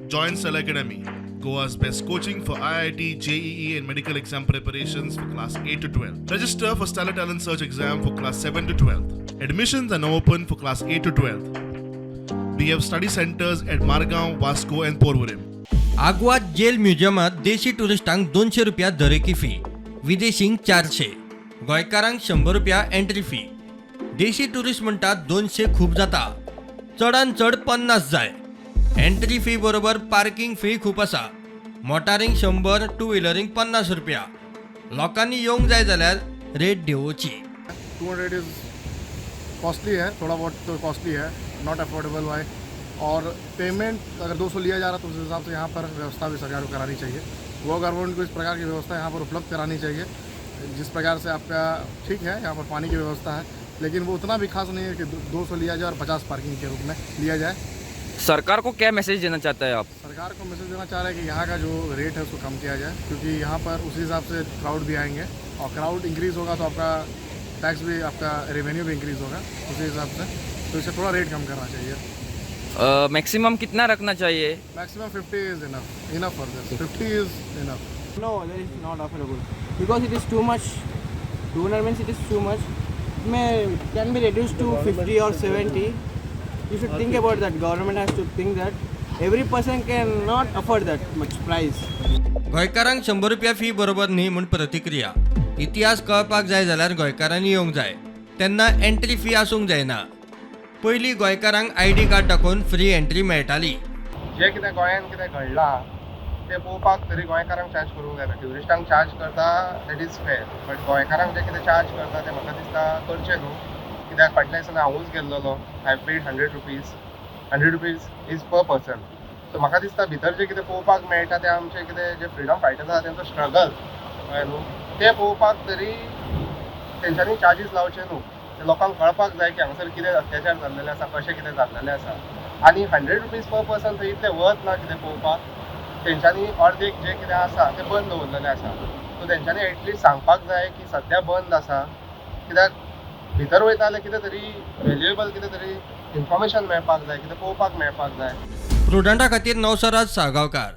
Join Stellar Academy, Goa's best coaching for IIT, JEE, and medical exam preparations for class 8 to 12. Register for Stellar Talent Search exam for class 7 to 12. Admissions are now open for class 8 to 12. We have study centers at Margao, Vasco, and Porvorim. Aguada jail म्युझियमात देशी टुरिस्टांक 200 रुपया दरेकी fee, विदेशींक 400, गोंयकारांक 100 रुपया entry fee. देशी tourist म्हणटात 200 खूब जाता, चडान चड 50 जाय. एंट्री फी बरोबर पार्किंग फी खूब आसा. मोटारींक 100, टू व्हिलरींक 50 रुपया. लोकांनी येवंक जाय जाल्यार रेट देंवोवची. 200 is costly है, थोड़ा बहुत तो कॉस्टली है, not affordable भाई. और पेमेंट अगर 200 लिया जा रहा है तो उस हिसाब से यहाँ पर व्यवस्था भी सरकार को करानी चाहिए. वो गवर्नमेंट को इस प्रकार की व्यवस्था यहाँ पर उपलब्ध करानी चाहिए. जिस प्रकार से आपका, ठीक है, यहाँ पर पानी की व्यवस्था है, लेकिन वो उतना भी खास नहीं है कि 200 लिया जाए और 50 पार्किंग के रूप में लिया जाए. सरकार को क्या मैसेज देना चाहता है आप? सरकार को मैसेज देना चाह रहे हैं कि यहाँ का जो रेट है उसको कम किया जाए, क्योंकि यहाँ पर उसी हिसाब से क्राउड भी आएंगे और क्राउड इंक्रीज़ होगा तो आपका टैक्स भी, आपका रेवेन्यू भी इंक्रीज़ होगा उसी हिसाब से. तो इसे थोड़ा रेट कम करना चाहिए. मैक्सिमम कितना रखना चाहिए? Maximum 50 is enough for this. 50 is enough. No, that is not affordable because it is too much. 200 means it is too much. It may can be reduced to 50 or 70. You should think about that. Government has to think that every person cannot afford that much price. गोंयकारांक 100 रुपया fee बरोबर न्ही म्हूण प्रतिक्रिया. इतिहास कळपाक जाय जाल्यार गोंयकारांनी येवंक जाय, तेन्ना एंट्री फी आसूंक जायना. पयलीं गोंयकारांक आयडी कार्ड दाखोवन फ्री एंट्री मेळटाली. जे कितें गोंयांत कितें घडलां तें पळोवपाक तरी गोंयकारांक चार्ज करूंक जायना. ट्युरिस्टांक चार्ज करता, that is fair, but गोंयकारांक जे कितें चार्ज करता तें म्हाका दिसता करचें न्हू. कित्याक फाटल्या दिसांनी हांवूच गेल्लोलो. I paid ₹100. ₹100 is per person. So म्हाका दिसता भितर जें कितें पळोवपाक मेळटा तें आमचें कितें जे फ्रिडम फायटर्स आसा तेंचो स्ट्रगल, कळ्ळें न्हू, तें पळोवपाक तरी तेंच्यांनी चार्जीस लावचे न्हू. ते लोकांक कळपाक जाय की हांगासर कितें अत्याचार जाल्लेले आसा, कशें कितें जाल्लेलें आसा. आनी 100 रुपीज पर पर्सन थंय इतलें वत ना कितें पळोवपाक. तेंच्यांनी अर्देक जें कितें आसा तें बंद दवरलेलें आसा. सो तेंच्यांनी एटलिस्ट सांगपाक जाय की सद्या बंद आसा, कित्याक भितर वयता जाल्यार कितें तरी व्हेल्युएबल, कितें तरी इन्फॉर्मेशन मेळपाक जाय, कितें पळोवपाक मेळपाक जाय. प्रुडंटा खातीर नवसराज साळगांवकार.